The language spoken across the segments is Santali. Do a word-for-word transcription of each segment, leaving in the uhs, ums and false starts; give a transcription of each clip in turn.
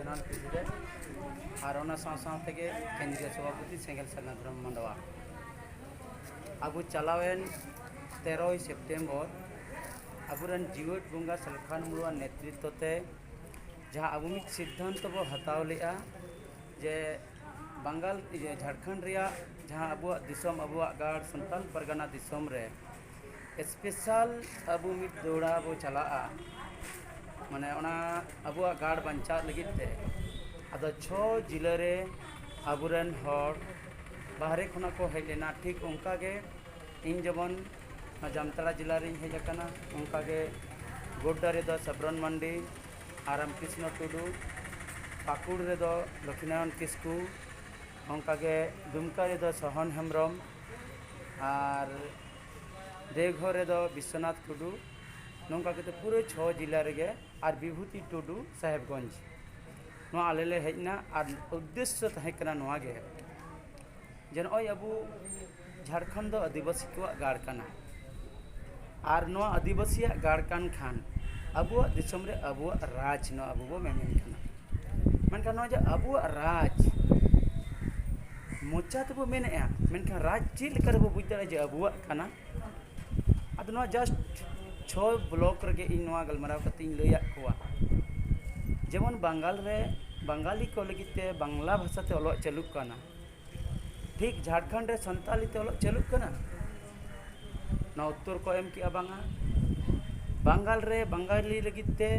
ᱡᱮᱱᱟᱨᱮᱞ ᱯᱨᱮᱥᱤᱰᱮᱱᱴ ᱟᱨ ᱚᱱᱟ ᱥᱟᱶ ᱥᱟᱶ ᱛᱮᱜᱮ ᱠᱮᱱᱫᱨᱤᱭᱚ ᱥᱚᱵᱷᱟᱯᱚᱛᱤ ᱥᱮᱸᱜᱮᱞ ᱥᱟᱨᱱᱟ ᱫᱷᱚᱨᱚᱢ ᱢᱟᱰᱣᱟ᱾ ᱟᱵᱚ ᱪᱟᱞᱟᱣᱮᱱ ᱛᱮᱨᱚᱭ ᱥᱮᱯᱴᱮᱢᱵᱚᱨ ᱟᱵᱚᱨᱮᱱ ᱡᱤᱣᱮᱫ ᱵᱚᱸᱜᱟ ᱥᱟᱞᱠᱷᱟᱱ ᱢᱩᱨᱢᱩᱣᱟᱜ ᱱᱮᱛᱨᱤᱛᱵᱚ ᱛᱮ ᱡᱟᱦᱟᱸ ᱟᱵᱚ ᱢᱤᱫ ᱥᱤᱫᱽᱫᱷᱟᱱᱛᱚ ᱵᱚ ᱦᱟᱛᱟᱣ ᱞᱮᱫᱼᱟ ᱡᱮ ᱵᱟᱝᱜᱟᱞ, ᱤᱭᱟᱹ, ᱡᱷᱟᱲᱠᱷᱚᱸᱰ ᱨᱮᱭᱟᱜ ᱡᱟᱦᱟᱸ ᱟᱵᱚᱣᱟᱜ ᱫᱤᱥᱚᱢ, ᱟᱵᱚᱣᱟᱜ ᱜᱟᱲ ᱥᱟᱱᱛᱟᱲ ᱯᱟᱨᱜᱟᱱᱟ ᱫᱤᱥᱚᱢ ᱨᱮ ᱥᱯᱮᱥᱟᱞ ᱟᱵᱚ ᱢᱤᱫ ᱫᱚᱣᱲᱟ ᱵᱚ ᱪᱟᱞᱟᱜᱼᱟ, ᱢᱟᱱᱮ ᱚᱱᱟ ᱟᱵᱚᱣᱟᱜ ᱜᱟᱲ ᱵᱟᱧᱪᱟᱣ ᱞᱟᱹᱜᱤᱫ ᱛᱮ᱾ ᱟᱫᱚ ᱪᱷᱚ ᱡᱤᱞᱟᱹ ᱨᱮ ᱟᱵᱚᱨᱮᱱ ᱦᱚᱲ ᱵᱟᱦᱨᱮ ᱠᱷᱚᱱᱟᱜ ᱠᱚ ᱦᱮᱡ ᱞᱮᱱᱟ᱾ ᱴᱷᱤᱠ ᱚᱱᱠᱟ ᱜᱮ ᱤᱧ ᱡᱮᱢᱚᱱ ᱱᱚᱣᱟ ᱡᱟᱢᱛᱟᱲᱟ ᱡᱮᱞᱟ ᱨᱤᱧ ᱦᱮᱡ ᱟᱠᱟᱱᱟ, ᱚᱱᱠᱟ ᱜᱮ ᱜᱳᱰᱰᱟ ᱨᱮᱫᱚ ᱥᱟᱵᱨᱚᱱ ᱢᱟᱱᱰᱤ ᱟᱨ ᱨᱟᱢᱠᱨᱤᱥᱱᱚ ᱴᱩᱰᱩ, ᱯᱟᱹᱠᱩᱲ ᱨᱮᱫᱚ ᱞᱚᱠᱷᱢᱤᱱᱟᱨᱟᱭᱚᱱ ᱠᱤᱥᱠᱩ, ᱚᱱᱠᱟ ᱜᱮ ᱫᱩᱢᱠᱟ ᱨᱮᱫᱚ ᱥᱚᱦᱚᱱ ᱦᱮᱢᱵᱨᱚᱢ ᱟᱨ ᱫᱮᱣᱜᱷᱚᱨ ᱨᱮᱫᱚ ᱵᱤᱥᱥᱚᱱᱟᱛᱷ ᱴᱩᱰᱩ᱾ ᱱᱚᱝᱠᱟ ᱠᱟᱛᱮ ᱯᱩᱨᱟᱹ ᱪᱷᱚ ᱡᱮᱞᱟ ᱨᱮᱜᱮ, ᱟᱨ ᱵᱤᱵᱷᱩᱛᱤ ᱴᱩᱰᱩ ᱥᱟᱦᱮᱵᱽᱜᱚᱸᱡᱽ᱾ ᱱᱚᱣᱟ ᱟᱞᱮ ᱞᱮ ᱦᱮᱡ ᱮᱱᱟ, ᱟᱨ ᱩᱫᱽᱫᱮᱥᱥᱚ ᱛᱟᱦᱮᱸ ᱠᱟᱱᱟ ᱱᱚᱣᱟ ᱜᱮ ᱡᱮ ᱱᱚᱜᱼᱚᱭ ᱟᱵᱚ ᱡᱷᱟᱲᱠᱷᱚᱸᱰ ᱫᱚ ᱟᱹᱫᱤᱵᱟᱹᱥᱤ ᱠᱚᱣᱟᱜ ᱜᱟᱲ ᱠᱟᱱᱟ, ᱟᱨ ᱱᱚᱣᱟ ᱟᱹᱫᱤᱵᱟᱹᱥᱤᱭᱟᱜ ᱜᱟᱲ ᱠᱟᱱ ᱠᱷᱟᱱ ᱟᱵᱚᱣᱟᱜ ᱫᱤᱥᱚᱢ ᱨᱮ ᱟᱵᱚᱣᱟᱜ ᱨᱟᱡᱽ ᱱᱚᱣᱟ ᱟᱵᱚ ᱵᱚ ᱢᱮᱢᱮᱱ ᱠᱟᱱᱟ᱾ ᱢᱮᱱᱠᱷᱟᱱ ᱱᱚᱣᱟ ᱡᱮ ᱟᱵᱚᱣᱟᱜ ᱨᱟᱡᱽ ᱢᱚᱪᱟ ᱛᱮᱵᱚ ᱢᱮᱱᱮᱫᱼᱟ, ᱢᱮᱱᱠᱷᱟᱱ ᱨᱟᱡᱽ ᱪᱮᱫ ᱞᱮᱠᱟ ᱨᱮᱵᱚ ᱵᱩᱡᱽ ᱫᱟᱲᱮᱭᱟᱜᱼᱟ ᱡᱮ ᱟᱵᱚᱣᱟᱜ ᱠᱟᱱᱟ? ᱟᱫᱚ ᱱᱚᱣᱟ just ᱪᱷᱚᱭ ᱵᱞᱚᱠ ᱨᱮᱜᱮ ᱤᱧ ᱱᱚᱣᱟ ᱜᱟᱞᱢᱟᱨᱟᱣ ᱠᱟᱛᱮ ᱤᱧ ᱞᱟᱹᱭᱟᱫ ᱠᱚᱣᱟ᱾ ᱡᱮᱢᱚᱱ ᱵᱟᱝᱜᱟᱞ ᱨᱮ ᱵᱟᱝᱜᱟᱞᱤ ᱠᱚ ᱞᱟᱹᱜᱤᱫ ᱛᱮ ᱵᱟᱝᱞᱟ ᱵᱷᱟᱥᱟ ᱛᱮ ᱚᱞᱚᱜ ᱪᱟᱹᱞᱩᱜ ᱠᱟᱱᱟ, ᱴᱷᱤᱠ ᱡᱷᱟᱲᱠᱷᱚᱸᱰ ᱨᱮ ᱥᱟᱱᱛᱟᱞᱤ ᱛᱮ ᱚᱞᱚᱜ ᱪᱟᱹᱞᱩᱜ ᱠᱟᱱᱟ? ᱱᱚᱣᱟ ᱩᱛᱛᱚᱨ ᱠᱚ ᱮᱢ ᱠᱮᱜᱼᱟ ᱵᱟᱝᱟ᱾ ᱵᱟᱝᱜᱟᱞ ᱨᱮ ᱵᱟᱝᱜᱟᱞᱤ ᱞᱟᱹᱜᱤᱫ ᱛᱮ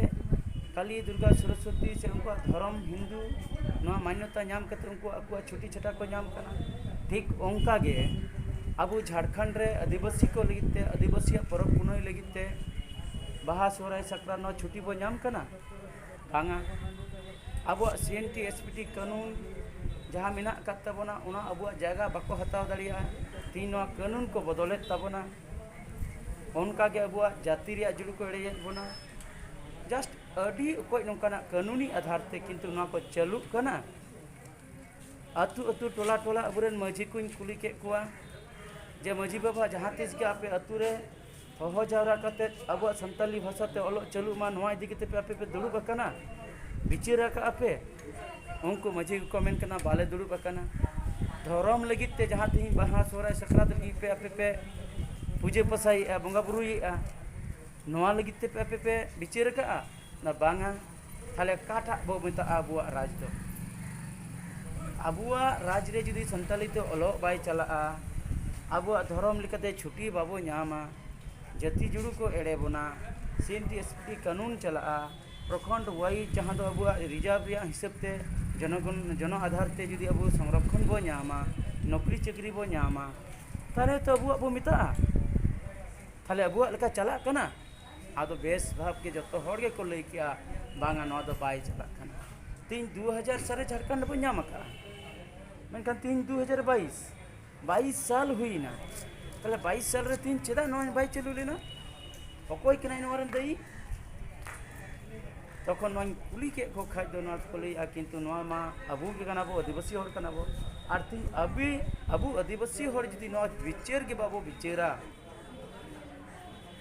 ᱠᱟᱞᱤ, ᱫᱩᱨᱜᱟ, ᱥᱚᱨᱚᱥᱚᱛᱤ ᱥᱮ ᱩᱱᱠᱩᱣᱟᱜ ᱫᱷᱚᱨᱚᱢ ᱦᱤᱱᱫᱩ ᱱᱚᱣᱟ ᱢᱟᱱᱱᱚᱛᱟ ᱧᱟᱢ ᱠᱟᱛᱮ ᱩᱱᱠᱩ ᱟᱠᱚᱣᱟᱜ ᱪᱷᱩᱴᱤ ᱪᱷᱟᱴᱟ ᱠᱚ ᱧᱟᱢ ᱠᱟᱱᱟ᱾ ᱴᱷᱤᱠ ᱚᱱᱠᱟ ᱜᱮ ᱟᱵᱚ ᱡᱷᱟᱲᱠᱷᱚᱸᱰ ᱨᱮ ᱟᱹᱫᱤᱵᱟᱹᱥᱤ ᱠᱚ ᱞᱟᱹᱜᱤᱫ ᱛᱮ, ᱟᱹᱫᱤᱵᱟᱹᱥᱤᱭᱟᱜ ᱯᱚᱨᱚᱵᱽ ᱯᱩᱱᱟᱹᱭ ᱞᱟᱹᱜᱤᱫ ᱛᱮ ᱵᱟᱦᱟ, ᱥᱚᱦᱨᱟᱭ, ᱥᱟᱠᱨᱟᱛ ᱱᱚᱣᱟ ᱪᱷᱩᱴᱤ ᱵᱚ ᱧᱟᱢ ᱠᱟᱱᱟ? ᱵᱟᱝᱟ᱾ ᱟᱵᱚᱣᱟᱜ ᱥᱤ N T S P T ᱠᱟᱹᱱᱩᱱ ᱡᱟᱦᱟᱸ ᱢᱮᱱᱟᱜ ᱟᱠᱟᱫ ᱛᱟᱵᱚᱱᱟ, ᱚᱱᱟ ᱟᱵᱚᱣᱟᱜ ᱡᱟᱭᱜᱟ ᱵᱟᱠᱚ ᱦᱟᱛᱟᱣ ᱫᱟᱲᱮᱭᱟᱜᱼᱟ᱾ ᱛᱮᱦᱮᱧ ᱱᱚᱣᱟ ᱠᱟᱹᱱᱩᱱ ᱠᱚ ᱵᱚᱫᱚᱞᱮᱫ ᱛᱟᱵᱚᱱᱟ᱾ ᱚᱱᱠᱟ ᱜᱮ ᱟᱵᱚᱣᱟᱜ ᱡᱟᱹᱛᱤ ᱨᱮᱭᱟᱜ ᱡᱩᱲᱩ ᱠᱚ ᱮᱲᱮᱭᱮᱫ ᱵᱚᱱᱟ᱾ Just ᱟᱹᱰᱤ ᱚᱠᱚᱡ ᱱᱚᱝᱠᱟᱱᱟᱜ ᱠᱟᱹᱱᱩᱱᱤ ᱟᱫᱷᱟᱨ ᱛᱮ ᱠᱤᱱᱛᱩ ᱱᱚᱣᱟ ᱠᱚ ᱪᱟᱹᱞᱩᱜ ᱠᱟᱱᱟ᱾ ᱟᱹᱛᱩ ᱟᱹᱛᱩ, ᱴᱚᱞᱟ ᱴᱚᱞᱟ ᱟᱵᱚᱨᱮᱱ ᱢᱟᱹᱡᱷᱤ ᱠᱚᱧ ᱠᱩᱞᱤ ᱠᱮᱫ ᱠᱚᱣᱟ ᱡᱮ, "ᱢᱟᱹᱡᱷᱤ ᱵᱟᱵᱟ, ᱡᱟᱦᱟᱸ ᱛᱤᱥ ᱜᱮ ᱟᱯᱮ ᱟᱹᱛᱩ ᱨᱮ ᱦᱚᱦᱚ ᱡᱟᱣᱨᱟ ᱠᱟᱛᱮ ᱟᱵᱚᱣᱟᱜ ᱥᱟᱱᱛᱟᱞᱤ ᱵᱷᱟᱥᱟ ᱛᱮ ᱚᱞᱚᱜ ᱪᱟᱹᱞᱩᱜ ᱢᱟ, ᱱᱚᱣᱟ ᱤᱫᱤ ᱠᱟᱛᱮ ᱯᱮ ᱟᱯᱮ ᱯᱮ ᱫᱩᱲᱩᱵ ᱟᱠᱟᱱᱟ?" ᱵᱤᱪᱟᱹᱨ ᱟᱠᱟᱫᱼᱟ ᱯᱮ? ᱩᱱᱠᱩ ᱢᱟᱹᱡᱷᱤ ᱠᱚᱠᱚ ᱢᱮᱱ ᱠᱟᱱᱟ, ᱵᱟᱞᱮ ᱫᱩᱲᱩᱵ ᱟᱠᱟᱱᱟ᱾ ᱫᱷᱚᱨᱚᱢ ᱞᱟᱹᱜᱤᱫ ᱛᱮ ᱡᱟᱦᱟᱸ ᱛᱮᱦᱮᱧ ᱵᱟᱦᱟ ᱥᱚᱦᱨᱟᱭ ᱥᱟᱠᱨᱟᱛ ᱞᱟᱹᱜᱤᱫ ᱯᱮ ᱟᱯᱮ ᱯᱮ ᱯᱩᱡᱟᱹ ᱯᱟᱥᱟᱭᱮᱫᱼᱟ, ᱵᱚᱸᱜᱟ ᱵᱩᱨᱩᱭᱮᱫᱼᱟ, ᱱᱚᱣᱟ ᱞᱟᱹᱜᱤᱫ ᱛᱮ ᱟᱯᱮ ᱯᱮ ᱵᱤᱪᱟᱹᱨ ᱟᱠᱟᱫᱼᱟ? ᱚᱱᱟ ᱵᱟᱝᱟ᱾ ᱛᱟᱦᱚᱞᱮ ᱚᱠᱟᱴᱟᱜ ᱵᱚ ᱢᱮᱛᱟᱜᱼᱟ ᱟᱵᱚᱣᱟᱜ ᱨᱟᱡᱽ ᱫᱚ? ᱟᱵᱚᱣᱟᱜ ᱨᱟᱡᱽ ᱨᱮ ᱡᱩᱫᱤ ᱥᱟᱱᱛᱟᱞᱤ ᱛᱮ ᱚᱞᱚᱜ ᱵᱟᱭ ᱪᱟᱞᱟᱜᱼᱟ, ᱟᱵᱚᱣᱟᱜ ᱫᱷᱚᱨᱚᱢ ᱞᱮᱠᱟᱛᱮ ᱪᱷᱩᱴᱤ ᱵᱟᱵᱚ ᱧᱟᱢᱟ, ᱡᱟᱹᱛᱤ ᱡᱩᱲᱩ ᱠᱚ ᱮᱲᱮ ᱵᱚᱱᱟ, ᱥᱤ ᱮᱱ ᱴᱤ ᱮᱥ ᱴᱤ ᱠᱟᱹᱱᱩᱱ ᱪᱟᱞᱟᱜᱼᱟ, ᱯᱨᱚᱠᱷᱚᱸᱰ ᱣᱟᱭᱤᱡᱽ ᱡᱟᱦᱟᱸ ᱫᱚ ᱟᱵᱚᱣᱟᱜ ᱨᱤᱡᱟᱨᱵᱷ ᱨᱮᱭᱟᱜ ᱦᱤᱥᱟᱹᱵ ᱛᱮ ᱡᱚᱱᱚᱜᱚᱱ, ᱡᱚᱱᱚ ᱟᱫᱷᱟᱨ ᱛᱮ ᱡᱩᱫᱤ ᱟᱵᱚ ᱥᱚᱝᱨᱚᱠᱷᱚᱱ ᱵᱚ ᱧᱟᱢᱟ, ᱱᱚᱠᱨᱤ ᱪᱟᱹᱠᱨᱤ ᱵᱚ ᱧᱟᱢᱟ, ᱛᱟᱦᱚᱞᱮ ᱛᱚ ᱟᱵᱚᱣᱟᱜ ᱵᱚ ᱢᱮᱛᱟᱜᱼᱟ, ᱛᱟᱦᱚᱞᱮ ᱟᱵᱚᱣᱟᱜ ᱞᱮᱠᱟ ᱪᱟᱞᱟᱜ ᱠᱟᱱᱟ᱾ ᱟᱫᱚ ᱵᱮᱥ ᱵᱷᱟᱵᱽ ᱜᱮ ᱡᱚᱛᱚ ᱦᱚᱲ ᱜᱮᱠᱚ ᱞᱟᱹᱭ ᱠᱮᱜᱼᱟ, ᱵᱟᱝᱟ, ᱱᱚᱣᱟ ᱫᱚ ᱵᱟᱭ ᱪᱟᱞᱟᱜ ᱠᱟᱱᱟ᱾ ᱛᱮᱦᱮᱧ ᱫᱩ ᱦᱟᱡᱟᱨ ᱥᱟᱞ ᱨᱮ ᱡᱷᱟᱲᱠᱷᱚᱸᱰ ᱵᱚ ᱧᱟᱢ ᱟᱠᱟᱫᱼᱟ, ᱢᱮᱱᱠᱷᱟᱱ ᱛᱮᱦᱮᱧ ᱫᱩ ᱦᱟᱡᱟᱨ ᱵᱟᱭᱤᱥ, ᱵᱟᱭᱤᱥ ᱥᱟᱞ ᱦᱩᱭᱱᱟ᱾ ᱛᱟᱦᱚᱞᱮ ᱵᱟᱭᱤᱥ ᱥᱟᱞ ᱨᱮ ᱛᱮᱦᱮᱧ ᱪᱮᱫᱟᱜ ᱱᱚᱣᱟ ᱵᱟᱭ ᱪᱟᱹᱞᱩ ᱞᱮᱱᱟ? ᱚᱠᱚᱭ ᱠᱟᱱᱟᱭ ᱱᱚᱣᱟ ᱨᱮᱱ ᱫᱟᱹᱭᱤ? ᱛᱚᱠᱷᱚᱱ ᱱᱚᱣᱟᱧ ᱠᱩᱞᱤ ᱠᱮᱫ ᱠᱚ ᱠᱷᱟᱡ ᱫᱚ ᱱᱚᱣᱟ ᱠᱚ ᱞᱟᱹᱭᱮᱜᱼᱟ, ᱠᱤᱱᱛᱩ ᱱᱚᱣᱟ ᱢᱟ ᱟᱵᱚ ᱜᱮ ᱠᱟᱱᱟ ᱵᱚ, ᱟᱹᱫᱤᱵᱟᱹᱥᱤ ᱦᱚᱲ ᱠᱟᱱᱟ ᱵᱚ᱾ ᱟᱨ ᱛᱮᱦᱮᱧ ᱟᱵᱚ, ᱟᱵᱚ ᱟᱹᱫᱤᱵᱟᱹᱥᱤ ᱦᱚᱲ ᱡᱩᱫᱤ ᱱᱚᱣᱟ ᱵᱤᱪᱟᱹᱨ ᱜᱮ ᱵᱟᱵᱚ ᱵᱤᱪᱟᱹᱨᱟ,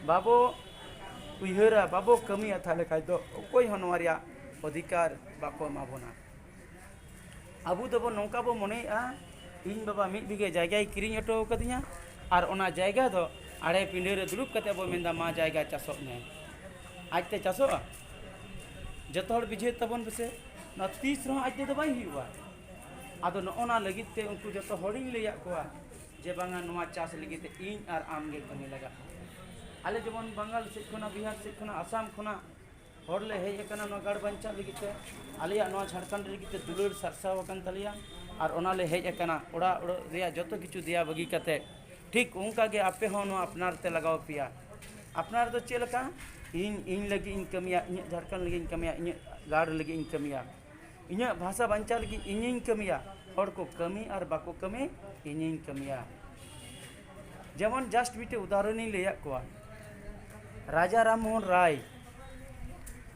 ᱵᱟᱵᱚ ᱩᱭᱦᱟᱹᱨᱟ, ᱵᱟᱵᱚ ᱠᱟᱹᱢᱤᱭᱟ, ᱛᱟᱦᱚᱞᱮ ᱠᱷᱟᱡ ᱫᱚ ᱚᱠᱚᱭ ᱦᱚᱸ ᱱᱚᱣᱟ ᱨᱮᱭᱟᱜ ᱚᱫᱷᱤᱠᱟᱨ ᱵᱟᱠᱚ ᱮᱢᱟ ᱵᱚᱱᱟ᱾ ᱟᱵᱚ ᱫᱚᱵᱚ ᱱᱚᱝᱠᱟ ᱵᱚ ᱢᱚᱱᱮᱭᱮᱜᱼᱟ, ᱤᱧ ᱵᱟᱵᱟ ᱢᱤᱫ ᱵᱤᱜᱷᱟᱹ ᱡᱟᱭᱜᱟᱭ ᱠᱤᱨᱤᱧ ᱦᱚᱴᱚ ᱟᱠᱟᱫᱤᱧᱟ ᱟᱨ ᱚᱱᱟ ᱡᱟᱭᱜᱟ ᱫᱚ ᱟᱲᱮ ᱯᱤᱸᱰᱟᱹ ᱨᱮ ᱫᱩᱲᱩᱵ ᱠᱟᱛᱮ ᱵᱚ ᱢᱮᱱᱫᱟ, "ᱢᱟ ᱡᱟᱭᱜᱟ ᱪᱟᱥᱚᱜ ᱢᱮ᱾" ᱟᱡᱛᱮ ᱪᱟᱥᱚᱜᱼᱟ? ᱡᱚᱛᱚ ᱦᱚᱲ ᱵᱩᱡᱷᱟᱹᱣ ᱛᱟᱵᱚᱱ ᱯᱮᱥᱮ, ᱱᱚᱣᱟ ᱛᱤᱥ ᱨᱮᱦᱚᱸ ᱟᱡ ᱛᱮᱫᱚ ᱵᱟᱭ ᱦᱩᱭᱩᱜᱼᱟ᱾ ᱟᱫᱚ ᱱᱚᱜᱼᱚ ᱱᱟ ᱞᱟᱹᱜᱤᱫ ᱛᱮ ᱩᱱᱠᱩ ᱡᱚᱛᱚ ᱦᱚᱲᱤᱧ ᱞᱟᱹᱭᱟᱫ ᱠᱚᱣᱟ ᱡᱮ ᱵᱟᱝᱟ, ᱱᱚᱣᱟ ᱪᱟᱥ ᱞᱟᱹᱜᱤᱫ ᱛᱮ ᱤᱧ ᱟᱨ ᱟᱢ ᱜᱮ ᱠᱟᱹᱢᱤ ᱞᱟᱜᱟᱜᱼᱟ᱾ ᱟᱞᱮ ᱡᱮᱢᱚᱱ ᱵᱟᱝᱜᱟᱞ ᱥᱮᱫ ᱠᱷᱚᱱᱟᱜ, ᱵᱤᱦᱟᱨ ᱥᱮᱫ ᱠᱷᱚᱱᱟᱜ, ᱟᱥᱟᱢ ᱠᱷᱚᱱᱟᱜ ᱦᱚᱲ ᱞᱮ ᱦᱮᱡ ᱟᱠᱟᱱᱟ ᱱᱚᱣᱟ ᱜᱟᱲ ᱵᱟᱧᱪᱟᱣ ᱞᱟᱹᱜᱤᱫ ᱛᱮ, ᱟᱞᱮᱭᱟᱜ ᱱᱚᱣᱟ ᱡᱷᱟᱲᱠᱷᱚᱸᱰ ᱞᱟᱹᱜᱤᱫ ᱛᱮ ᱫᱩᱞᱟᱹᱲ ᱥᱟᱨᱥᱟᱣ ᱟᱠᱟᱱ ᱛᱟᱞᱮᱭᱟ᱾ ᱟᱨ ᱚᱱᱟ ᱞᱮ ᱦᱮᱡ ᱟᱠᱟᱱᱟ, ᱚᱲᱟᱜ ᱚᱲᱟᱜ ᱨᱮᱭᱟᱜ ᱡᱚᱛᱚ ᱠᱤᱪᱷᱩ ᱫᱮᱭᱟ ᱵᱟᱹᱜᱤ ᱠᱟᱛᱮ᱾ ᱴᱷᱤᱠ ᱚᱱᱠᱟ ᱜᱮ ᱟᱯᱮ ᱦᱚᱸ ᱱᱚᱣᱟ ᱟᱯᱱᱟᱨ ᱛᱮ ᱞᱟᱜᱟᱣ ᱯᱮᱭᱟ᱾ ᱟᱯᱱᱟᱨ ᱫᱚ ᱪᱮᱫ ᱞᱮᱠᱟ? ᱤᱧ, ᱤᱧ ᱞᱟᱹᱜᱤᱫ ᱤᱧ ᱠᱟᱹᱢᱤᱭᱟ, ᱤᱧᱟᱹᱜ ᱡᱷᱟᱲᱠᱷᱚᱸᱰ ᱞᱟᱹᱜᱤᱫ ᱤᱧ ᱠᱟᱹᱢᱤᱭᱟ, ᱤᱧᱟᱹᱜ ᱜᱟᱲ ᱞᱟᱹᱜᱤᱫ ᱤᱧ ᱠᱟᱹᱢᱤᱭᱟ, ᱤᱧᱟᱹᱜ ᱵᱷᱟᱥᱟ ᱵᱟᱧᱪᱟᱣ ᱞᱟᱹᱜᱤᱫ ᱤᱧᱤᱧ ᱠᱟᱹᱢᱤᱭᱟ᱾ ᱦᱚᱲ ᱠᱚ ᱠᱟᱹᱢᱤ ᱟᱨ ᱵᱟᱠᱚ ᱠᱟᱹᱢᱤ, ᱤᱧᱤᱧ ᱠᱟᱹᱢᱤᱭᱟ᱾ ᱡᱮᱢᱚᱱ just ᱢᱤᱫᱴᱮᱡ ᱩᱫᱟᱦᱚᱨᱚᱱᱤᱧ ᱞᱟᱹᱭᱟᱫ ᱠᱚᱣᱟ, ᱨᱟᱡᱟ ᱨᱟᱢ ᱢᱳᱦᱚᱱ ᱨᱟᱭ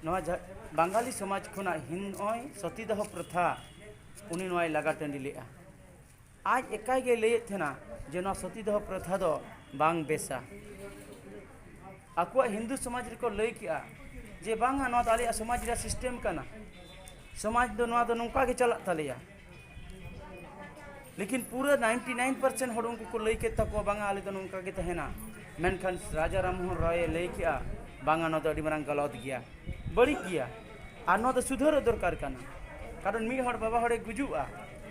ᱱᱚᱣᱟ ᱡᱷᱟ-, ᱵᱟᱝᱜᱟᱞᱤ ᱥᱚᱢᱟᱡᱽ ᱠᱷᱚᱱᱟᱜ ᱦᱤᱱ-, ᱱᱚᱜᱼᱚᱭ ᱥᱚᱛᱤᱫᱟᱦᱚ ᱯᱨᱚᱛᱷᱟ ᱩᱱᱤ ᱱᱚᱣᱟᱭ ᱞᱟᱜᱟ ᱴᱟᱺᱰᱤ ᱞᱮᱫᱼᱟ᱾ ᱟᱡ ᱮᱠᱟᱭ ᱜᱮ ᱞᱟᱹᱭᱮᱫ ᱛᱟᱦᱮᱱᱟ ᱡᱮ ᱱᱚᱣᱟ ᱥᱚᱛᱤᱫᱟᱦᱚ ᱯᱨᱚᱛᱷᱟ ᱫᱚ ᱵᱟᱝ ᱵᱮᱥᱟ᱾ ᱟᱠᱚᱣᱟᱜ ᱦᱤᱱᱫᱩ ᱥᱚᱢᱟᱡᱽ ᱨᱮᱠᱚ ᱞᱟᱹᱭ ᱠᱮᱜᱼᱟ ᱡᱮ ᱵᱟᱝᱟ, ᱱᱚᱣᱟ ᱫᱚ ᱟᱞᱮᱭᱟᱜ ᱥᱚᱢᱟᱡᱽ ᱨᱮᱭᱟᱜ system ᱠᱟᱱᱟ, ᱥᱚᱢᱟᱡᱽ ᱫᱚ ᱱᱚᱣᱟ ᱫᱚ ᱱᱚᱝᱠᱟ ᱜᱮ ᱪᱟᱞᱟᱜ ᱛᱟᱞᱮᱭᱟ᱾ ᱞᱮᱠᱤᱱ ᱯᱩᱨᱟᱹ ninety nine percent ᱦᱚᱲ ᱩᱱᱠᱩ ᱠᱚ ᱞᱟᱹᱭ ᱠᱮᱫ ᱛᱟᱠᱚᱣᱟ, ᱵᱟᱝᱟ, ᱟᱞᱮ ᱫᱚ ᱱᱚᱝᱠᱟ ᱜᱮ ᱛᱟᱦᱮᱱᱟ᱾ ᱢᱮᱱᱠᱷᱟᱱ ᱨᱟᱡᱟ ᱨᱟᱢ ᱢᱳᱦᱚᱱ ᱨᱚᱭᱮ ᱞᱟᱹᱭ ᱠᱮᱜᱼᱟ, ᱵᱟᱝᱟ, ᱱᱚᱣᱟ ᱫᱚ ᱟᱹᱰᱤ ᱢᱟᱨᱟᱝ ᱜᱟᱞᱚᱛ ᱜᱮᱭᱟ, ᱵᱟᱹᱲᱤᱡ ᱜᱮᱭᱟ, ᱟᱨ ᱱᱚᱣᱟ ᱫᱚ ᱥᱩᱫᱷᱟᱹᱨᱚᱜ ᱫᱚᱨᱠᱟᱨ ᱠᱟᱱᱟ᱾ ᱠᱟᱨᱚᱱ ᱢᱤᱫ ᱦᱚᱲ ᱵᱟᱵᱟ ᱦᱚᱲᱮ ᱜᱩᱡᱩᱜᱼᱟ,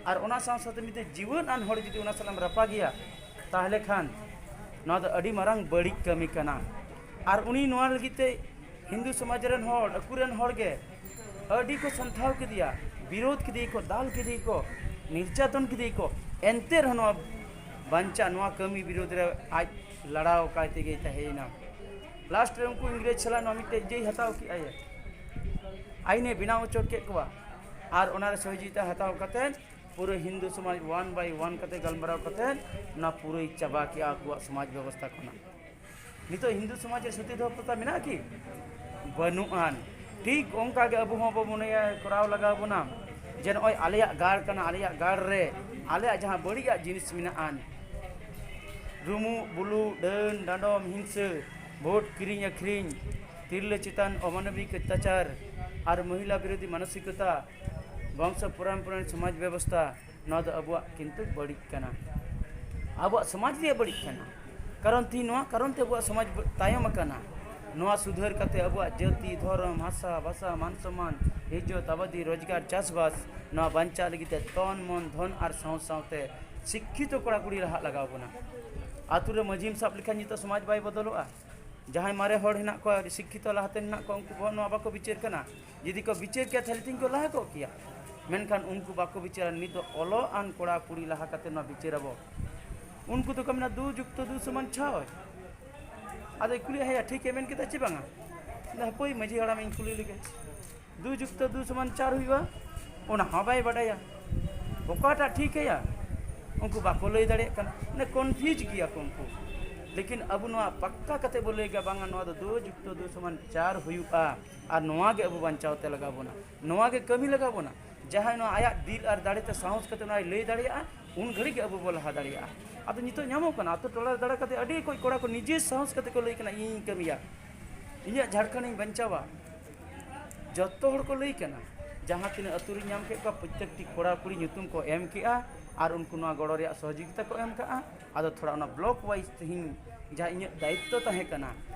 ᱟᱨ ᱚᱱᱟ ᱥᱟᱶ ᱥᱟᱶᱛᱮ ᱢᱤᱫᱴᱮᱱ ᱡᱤᱣᱮᱫ ᱟᱱ ᱦᱚᱲ ᱡᱩᱫᱤ ᱚᱱᱟ ᱥᱟᱞᱟᱜ ᱮᱢ ᱨᱟᱯᱟᱜᱮᱭᱟ, ᱛᱟᱦᱚᱞᱮ ᱠᱷᱟᱱ ᱱᱚᱣᱟ ᱫᱚ ᱟᱹᱰᱤ ᱢᱟᱨᱟᱝ ᱵᱟᱹᱲᱤᱡ ᱠᱟᱹᱢᱤ ᱠᱟᱱᱟ᱾ ᱟᱨ ᱩᱱᱤ ᱱᱚᱣᱟ ᱞᱟᱹᱜᱤᱫ ᱛᱮ ᱦᱤᱱᱫᱩ ᱥᱚᱢᱟᱡᱽ ᱨᱮᱱ ᱦᱚᱲ, ᱟᱹᱠᱩ ᱨᱮᱱ ᱦᱚᱲ ᱜᱮ ᱟᱹᱰᱤ ᱠᱚ ᱥᱟᱢᱛᱷᱟᱣ ᱠᱮᱫᱮᱭᱟ, ᱵᱤᱨᱳᱫᱷ ᱠᱮᱫᱮᱭᱟ ᱠᱚ, ᱫᱟᱞ ᱠᱮᱫᱮᱭᱟ ᱠᱚ, ᱱᱤᱨᱡᱟᱛᱚᱱ ᱠᱮᱫᱮᱭᱟ ᱠᱚ᱾ ᱮᱱᱛᱮ ᱨᱮᱦᱚᱸ ᱱᱚᱣᱟ ᱵᱟᱧᱪᱟᱜ, ᱱᱚᱣᱟ ᱠᱟᱹᱢᱤ ᱵᱤᱨᱳᱫᱷ ᱨᱮ ᱟᱡ ᱞᱟᱲᱟᱣ ᱠᱟᱭ ᱛᱮᱜᱮᱭ ᱛᱟᱦᱮᱸᱭᱮᱱᱟ᱾ ᱞᱟᱥᱴ ᱨᱮ ᱩᱱᱠᱩ ᱤᱝᱨᱮᱡᱽ ᱥᱟᱞᱟᱜ ᱱᱚᱣᱟ ᱢᱤᱫᱴᱮᱡ ᱤᱭᱟᱹᱭ ᱦᱟᱛᱟᱣ ᱠᱮᱜᱼᱟᱭ, ᱟᱭᱤᱱᱮ ᱵᱮᱱᱟᱣ ᱦᱚᱪᱚ ᱠᱮᱫ ᱠᱚᱣᱟ᱾ ᱟᱨ ᱚᱱᱟᱨᱮ ᱥᱚᱦᱤᱡᱤᱛᱟ ᱦᱟᱛᱟᱣ ᱠᱟᱛᱮᱫ ᱯᱩᱨᱟᱹ ᱦᱤᱱᱫᱩ ᱥᱚᱢᱟᱡᱽ one by one ᱠᱟᱛᱮ ᱜᱟᱞᱢᱟᱨᱟᱣ ᱠᱟᱛᱮᱫ ᱱᱚᱣᱟ ᱯᱩᱨᱟᱹᱭ ᱪᱟᱵᱟ ᱠᱮᱜᱼᱟ ᱟᱠᱚᱣᱟᱜ ᱥᱚᱢᱟᱡᱽ ᱵᱮᱵᱚᱥᱛᱷᱟ ᱠᱷᱚᱱᱟᱜ᱾ ᱱᱤᱛᱚᱜ ᱦᱤᱱᱫᱩ ᱥᱚᱢᱟᱡᱽ ᱨᱮ ᱥᱚᱛᱤ ᱫᱟᱦᱚ ᱯᱨᱚᱛᱷᱟ ᱢᱮᱱᱟᱜᱼᱟ ᱠᱤ? ᱵᱟᱹᱱᱩᱜ ᱟᱱ᱾ ᱴᱷᱤᱠ ᱚᱱᱠᱟ ᱜᱮ ᱟᱵᱚ ᱦᱚᱸ ᱵᱚ ᱢᱚᱱᱮᱭᱟ ᱠᱚᱨᱟᱣ ᱞᱟᱜᱟᱣ ᱵᱚᱱᱟ ᱡᱮ ᱱᱚᱜᱼᱚᱭ ᱟᱞᱮᱭᱟᱜ ᱜᱟᱲ ᱠᱟᱱᱟ, ᱟᱞᱮᱭᱟᱜ ᱜᱟᱲ ᱨᱮ ᱟᱞᱮᱭᱟᱜ ᱡᱟᱦᱟᱸ ᱵᱟᱹᱲᱤᱡᱟᱜ ᱡᱤᱱᱤᱥ ᱢᱮᱱᱟᱜ ᱟᱱ, ᱨᱩᱢᱩᱜ ᱵᱩᱞᱩᱜ, ᱰᱟᱹᱱ ᱰᱟᱸᱰᱚᱢ, ᱦᱤᱝᱥᱟᱹ, ᱵᱷᱳᱴ ᱠᱤᱨᱤᱧ ᱟᱹᱠᱷᱨᱤᱧ, ᱛᱤᱨᱞᱟᱹ ᱪᱮᱛᱟᱱ ᱚᱢᱟᱱᱚᱵᱤᱠ ᱚᱛᱛᱟᱪᱟᱨ ᱟᱨ ᱢᱚᱦᱤᱞᱟ ᱵᱤᱨᱳᱫᱷᱤ ᱢᱟᱱᱚᱥᱤᱠᱚᱛᱟ, ᱵᱚᱝᱥᱚ ᱯᱚᱨᱚᱢᱯᱚᱨᱟ ᱥᱚᱢᱟᱡᱽ ᱵᱮᱵᱚᱥᱛᱷᱟ, ᱱᱚᱣᱟ ᱫᱚ ᱟᱵᱚᱣᱟᱜ ᱠᱤᱱᱛᱩ ᱵᱟᱹᱲᱤᱡ ᱠᱟᱱᱟ᱾ ᱟᱵᱚᱣᱟᱜ ᱥᱚᱢᱟᱡᱽ ᱨᱮᱭᱟᱜ ᱵᱟᱹᱲᱤᱡ ᱠᱟᱱᱟ᱾ ᱠᱟᱨᱚᱱ ᱛᱮᱦᱮᱧ ᱱᱚᱣᱟ ᱠᱟᱨᱚᱱ ᱛᱮ ᱟᱵᱚᱣᱟᱜ ᱥᱚᱢᱟᱡᱽ ᱵᱟᱹ-, ᱛᱟᱭᱚᱢ ᱟᱠᱟᱱᱟ᱾ ᱱᱚᱣᱟ ᱥᱩᱫᱷᱟᱹᱨ ᱠᱟᱛᱮ ᱟᱵᱚᱣᱟᱜ ᱡᱟᱹᱛᱤ, ᱫᱷᱚᱨᱚᱢ, ᱵᱷᱟᱥᱟ, ᱵᱷᱟᱥᱟ, ᱢᱟᱱ ᱥᱚᱢᱢᱟᱱ, ᱤᱡᱽᱡᱚᱛ, ᱟᱵᱟᱫᱤ, ᱨᱳᱡᱽᱜᱟᱨ, ᱪᱟᱥᱵᱟᱥ, ᱱᱚᱣᱟ ᱵᱟᱧᱪᱟᱣ ᱞᱟᱹᱜᱤᱫ ᱛᱮ ᱛᱚᱱ, ᱢᱚᱱ, ᱫᱷᱚᱱ ᱟᱨ ᱥᱟᱶ ᱥᱟᱶᱛᱮ ᱥᱤᱠᱠᱷᱤᱛᱚ ᱠᱚᱲᱟ ᱠᱩᱲᱤ ᱞᱟᱦᱟᱜ ᱞᱟᱜᱟᱣ ᱵᱚᱱᱟ᱾ ᱟᱛᱳ ᱨᱮ ᱢᱟᱹᱡᱷᱤᱢ ᱥᱟᱵ ᱞᱮᱠᱷᱟᱱ ᱱᱤᱛᱚᱜ ᱥᱚᱢᱟᱡᱽ ᱵᱟᱭ ᱵᱚᱫᱚᱞᱚᱜᱼᱟ᱾ ᱡᱟᱦᱟᱸᱭ ᱢᱟᱨᱮ ᱦᱚᱲ ᱦᱮᱱᱟᱜ ᱠᱚᱣᱟ, ᱥᱤᱠᱠᱷᱤᱛᱚ ᱞᱟᱦᱟᱛᱮ ᱦᱮᱱᱟᱜ ᱠᱚᱣᱟ, ᱩᱱᱠᱩ ᱠᱚ ᱱᱚᱣᱟ ᱵᱟᱠᱚ ᱵᱤᱪᱟᱹᱨ ᱠᱟᱱᱟ᱾ ᱡᱩᱫᱤ ᱠᱚ ᱵᱤᱪᱟᱹᱨ ᱠᱮᱭᱟ, ᱛᱟᱦᱞᱮ ᱛᱤᱧ ᱠᱚ ᱞᱟᱦᱟ ᱠᱚᱜ ᱠᱮᱭᱟ᱾ ᱢᱮᱱᱠᱷᱟᱱ ᱩᱱᱠᱩ ᱵᱟᱠᱚ ᱵᱤᱪᱟᱹᱨᱟ᱾ ᱱᱤᱛ ᱫᱚ ᱚᱞᱚᱜ ᱟᱱ ᱠᱚᱲᱟ ᱠᱩᱲᱤ ᱞᱟᱦᱟ ᱠᱟᱛᱮ ᱱᱚᱣᱟ ᱵᱤᱪᱟᱹᱨ ᱟᱵᱚ᱾ ᱩᱱᱠᱩ ᱫᱚᱠᱚ ᱢᱮᱱᱟ, "ᱫᱩ ᱡᱩᱠᱛᱚ ᱫᱩ ᱥᱚᱢᱟᱱ ᱪᱷᱚᱭ᱾" ᱟᱫᱚᱭ ᱠᱩᱞᱤᱭᱟ, "ᱦᱮᱸᱭᱟ, ᱴᱷᱤᱠ ᱮ ᱢᱮᱱ ᱠᱮᱫᱟ ᱪᱮ ᱵᱟᱝᱟ?" ᱢᱮᱱᱫᱟ, "ᱦᱟᱯᱳᱭ, ᱢᱟᱹᱡᱷᱤ ᱦᱟᱲᱟᱢ ᱤᱧ ᱠᱩᱞᱤ ᱞᱮᱜᱮ, ᱫᱩ ᱡᱩᱠᱛᱚ ᱫᱩ ᱥᱚᱢᱟᱱ ᱪᱟᱨ ᱦᱩᱭᱩᱜᱼᱟ?" ᱚᱱᱟ ᱦᱚᱸ ᱵᱟᱭ ᱵᱟᱰᱟᱭᱟ᱾ ᱚᱠᱟᱴᱟᱜ ᱴᱷᱤᱠ ᱟᱭᱟ, ᱩᱱᱠᱩ ᱵᱟᱠᱚ ᱞᱟᱹᱭ ᱫᱟᱲᱮᱭᱟᱜ ᱠᱟᱱᱟ, ᱢᱟᱱᱮ confuse ᱜᱮᱭᱟ ᱠᱚ ᱩᱱᱠᱩ᱾ ᱞᱮᱠᱤᱱ ᱟᱵᱚ ᱱᱚᱣᱟ ᱯᱟᱠᱠᱟ ᱠᱟᱛᱮ ᱵᱚ ᱞᱟᱹᱭ ᱜᱮᱭᱟ, ᱵᱟᱝᱟ, ᱱᱚᱣᱟ ᱫᱚ ᱫᱩ ᱡᱩᱠᱛᱚ ᱫᱩ ᱥᱚᱢᱟᱱ ᱪᱟᱨ ᱦᱩᱭᱩᱜᱼᱟ, ᱟᱨ ᱱᱚᱣᱟ ᱜᱮ ᱟᱵᱚ ᱵᱟᱧᱪᱟᱣ ᱛᱮ ᱞᱟᱜᱟᱣ ᱵᱚᱱᱟ, ᱱᱚᱣᱟ ᱜᱮ ᱠᱟᱹᱢᱤ ᱞᱟᱜᱟᱣ ᱵᱚᱱᱟ᱾ ᱡᱟᱦᱟᱸᱭ ᱱᱚᱣᱟ ᱟᱭᱟᱜ ᱫᱤᱞ ᱟᱨ ᱫᱟᱲᱮ ᱛᱮ ᱥᱟᱦᱚᱥ ᱠᱟᱛᱮ ᱱᱚᱣᱟᱭ ᱞᱟᱹᱭ ᱫᱟᱲᱮᱭᱟᱜᱼᱟ, ᱩᱱ ᱜᱷᱟᱹᱲᱤᱡ ᱜᱮ ᱟᱵᱚ ᱵᱚ ᱞᱟᱦᱟ ᱫᱟᱲᱮᱭᱟᱜᱼᱟ᱾ ᱟᱫᱚ ᱱᱤᱛᱚᱜ ᱧᱟᱢᱚᱜ ᱠᱟᱱᱟ, ᱟᱛᱳ ᱴᱚᱞᱟ ᱨᱮ ᱫᱟᱬᱟ ᱠᱟᱛᱮ ᱟᱹᱰᱤ ᱚᱠᱚᱡ ᱠᱚᱲᱟ ᱠᱚ ᱱᱤᱡᱮ ᱥᱟᱦᱚᱥ ᱠᱟᱛᱮ ᱠᱚ ᱞᱟᱹᱭ ᱠᱟᱱᱟ, "ᱤᱧᱤᱧ ᱠᱟᱹᱢᱤᱭᱟ, ᱤᱧᱟᱹᱜ ᱡᱷᱟᱲᱠᱷᱚᱸᱰ ᱤᱧ ᱵᱟᱧᱪᱟᱣᱟ᱾" ᱡᱚᱛᱚ ᱦᱚᱲ ᱠᱚ ᱞᱟᱹᱭ ᱠᱟᱱᱟ, ᱡᱟᱦᱟᱸ ᱛᱤᱱᱟᱹᱜ ᱟᱹᱛᱩ ᱨᱤᱧ ᱧᱟᱢ ᱠᱮᱫ ᱠᱚᱣᱟ, ᱯᱨᱚᱛᱛᱮᱠᱴᱤ ᱠᱚᱲᱟ ᱠᱩᱲᱤ ᱧᱩᱛᱩᱢ ᱠᱚ ᱮᱢ ᱠᱮᱜᱼᱟ ᱟᱨ ᱩᱱᱠᱩ ᱱᱚᱣᱟ ᱜᱚᱲᱚ ᱨᱮᱭᱟᱜ ᱥᱚᱦᱚᱡᱳᱜᱤᱛᱟ ᱠᱚ ᱮᱢ ᱠᱟᱜᱼᱟ᱾ ᱟᱫᱚ ᱛᱷᱚᱲᱟ ᱚᱱᱟ block wise ᱛᱮᱦᱮᱧ ᱡᱟᱦᱟᱸ ᱤᱧᱟᱹᱜ ᱫᱟᱭᱤᱛᱛᱚ ᱛᱟᱦᱮᱸ ᱠᱟᱱᱟ,